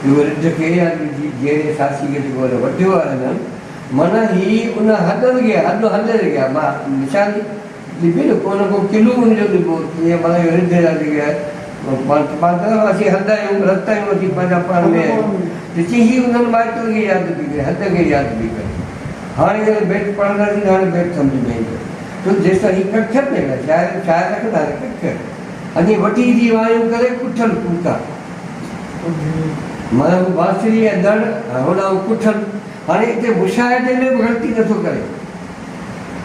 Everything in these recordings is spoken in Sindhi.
جيڪو رڍ کي يا جي جيئري ساسي کي جيڪو هن وڍيو آهي هنن، معنيٰ هي ان هڏن کي هڏ هڏ جيڪي آهي مان نشاني ڏبي نه ڪو نه ڪو ڪلو ان جو ڏبو جيئن معنيٰ اهو رڍ جا جيڪي آهي پاڻ پاڻ ته اسين هڏ آهيون رت آهيون اسين پنهنجا پاڻ ۾ آهيون ته چي هي انهن مائٽن کي ياد پئي ڪري هڏ کي ياد پئي ڪري. هاڻي جڏهن بيت پڙهنداسين ته هاڻي بيت سمجهه ۾ ايندو ڇو جيستائين هي ڪک پئي نه شاعر شاعر رکندا آهن ڪک اڳي وٺي ٿي وايون ڪري ڪٺل ڪوڪا معنيٰ هو بانسري ۽ نڙ ۽ هوڏانهن ڪٺل هاڻي هتي مشاهدي ۾ به غلطي نٿو ڪري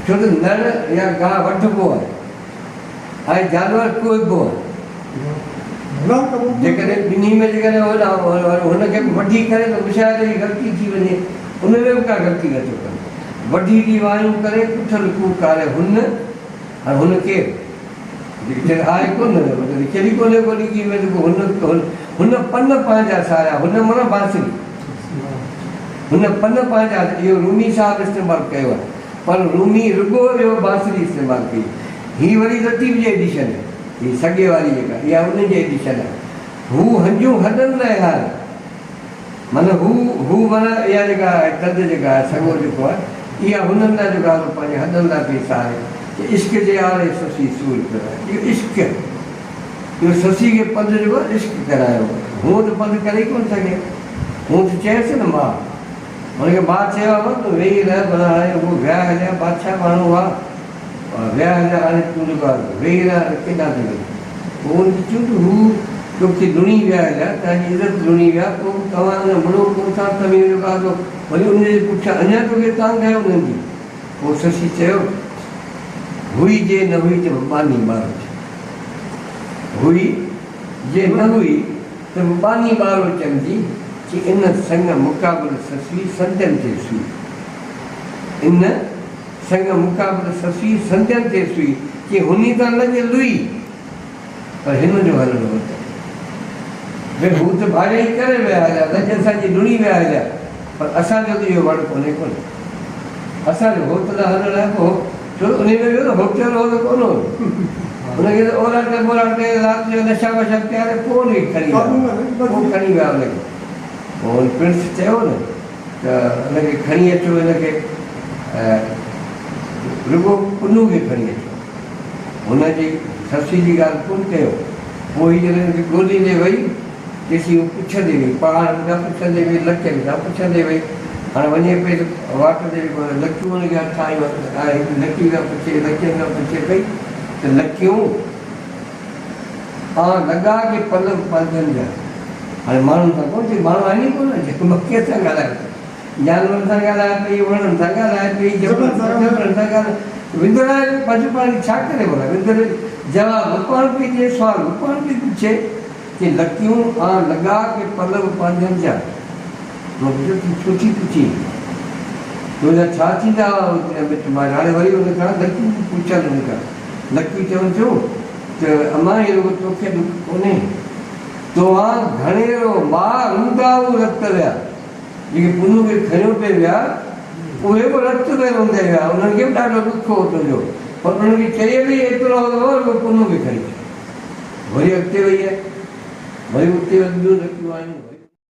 ڇو ته نڙ يا گاهه وڍبو آهي ۽ جانور ڪوهبو آهي. جيڪڏهن ٻنهي ۾ جيڪڏهن هن کي به وڍي ڪري ته مشاهدي جي غلطي ٿي وڃي، ان ۾ به ڪا غلطي نه ٿو ڪري. وڍي ڏي وايون ڪري، ڪٺل ڪوڪاري هن، هاڻي هن ڪير؟ لکيل آهي ڪونه، مطلب لکيل ئي ڪونهي ڪو لکي ۾ ته پوء هن هن پن پنهنجا ساريا، هن معنيٰ بانسري. هن پن پنهنجا، اهو رومي صاحب استعمال ڪيو آهي. پر رومي رڳو اهو بانسري استعمال ڪئي. هي وري لطيف جي ايڊيشن آهي. هي سڳي واري جيڪا اها ان جي ايڊيشن آهي. هو هنجون هڏن لاء هار. معنيٰ هو هو معنيٰ اها جيڪا آهي تند جيڪا آهي سڳو جيڪو آهي اها هنن لاء جيڪو آهي سو پنهنجي هڏن لاء پئي ساري ته عشق جي آري سسي سور ڪرائي. اهو عشق اهو سسي کي پنڌ جيڪو آهي عشق ڪرايو. هونء ته پنڌ ڪري ئي ڪونه سگهي. هونء ته چيس نه ماء. هن کي ماء چيو آهي تون ويهي رهه ڀلا هاڻي هو ويا هليا بادشاهه ماڻهو هئا ويا هليا هاڻي تون جيڪو آهي ويهي رهه هاڻي ڪيڏانهن ٿي وڃين پوء هن کي چيو ته هو توکي لڻي ويا هليا تنهنجي عزت لڻي ويا پوء به توهان اڃا مڙو ڪونه ٿا توهين جيڪو آهي سو وري ان جي پٺيان اڃا توکي تانگهه آهي انهن جي پوء سسي چيو هئي جي نه هئي ته به ٻانهي ٻاروچ هئي جي نه هئي ته به ٻانهي ٻاروچن جي چي ان سڱ مقابل سسئي سندين تي سوئي. ان سڱ مقابل سسئي سندين تي سوئي. چي هني تان لڄ لوئي پر هن جو هلڻ وت. ڀي هو ته ڀاڄائي ڪري ويا هليا، لڄ اسان جي لڻي ويا هليا پر اسان جو ته اهو وڙ ڪونهي ڪونه. اسان جو هوت نه هلڻ آهي پوء ڇو ته انهي ۾ ويو ته هوٽل هو ته ڪونه هو. ان کي ته اوراٽي بوراٽي رات جو نشا وشا پياري پوء ان کي کڻي ويا. پوء کڻي ويا ان کي. پوء ان پڻس چيو نه ته ان کي کڻي اچو هن کي رڳو پنهون کي کڻي اچو. هن جي سسي جي ڳالهه ڪونه ڪيو. پوء هي جڏهن ان کي ڳوليندي وئي تيسين هو پڇندي وئي، پهاڙن کان پڇندي وئي، لڪين کان پڇندي وئي. هاڻي وڃي پئي ته واٽ تي جيڪو لڪيون هن کي هٿ آيون ۽ هڪ لڪي کان پڇي، لڪين کان پڇي پئي ته لڪيون آن لڳا ڪي پلو پنهنجن جا. هاڻي ماڻهن سان ڪونه ٿي، ماڻهو آهن ئي ڪونه جيڪو مکيء سان ڳالهائي پئي. جانورن سان ڳالهائي پئي، وڻن سان ڳالهائي پئي، جبلن سان جبلن سان ڳالهائي وندرائي پئي، پنهنجو پاڻ کي ڇا ڪري ڀلا؟ وندر جواب به پاڻ پئي ڏئي، سوال به پاڻ پئي پڇي. ڪي لڪيون آن لڳا ڪي پلو پنهنجن جا. مون پڇيو تون ڇو ٿي پڇين؟ تنهنجا ڇا ٿيندا هئا اتي مٽ مائٽ؟ هاڻي وري ان کان لڪيون به پڇن ان کان. لڪيون چون ٿيون ته امان هي رڳو توکي ڏک ڪونهي. توهان گهڻيرو ماء روندائو رت ويا. جيڪي پنهون کي کنيو پئي ويا، اهي به رت پئي روندي ويا. انهن کي به ڏاڍو ڏک هو تنهنجو. پر انهن کي چئي به ايترو هو ته رڳو پنهون کي کڻي اچ. وري اڳتي وئي آهي. وري اتي ٻيون لڪيون آيون.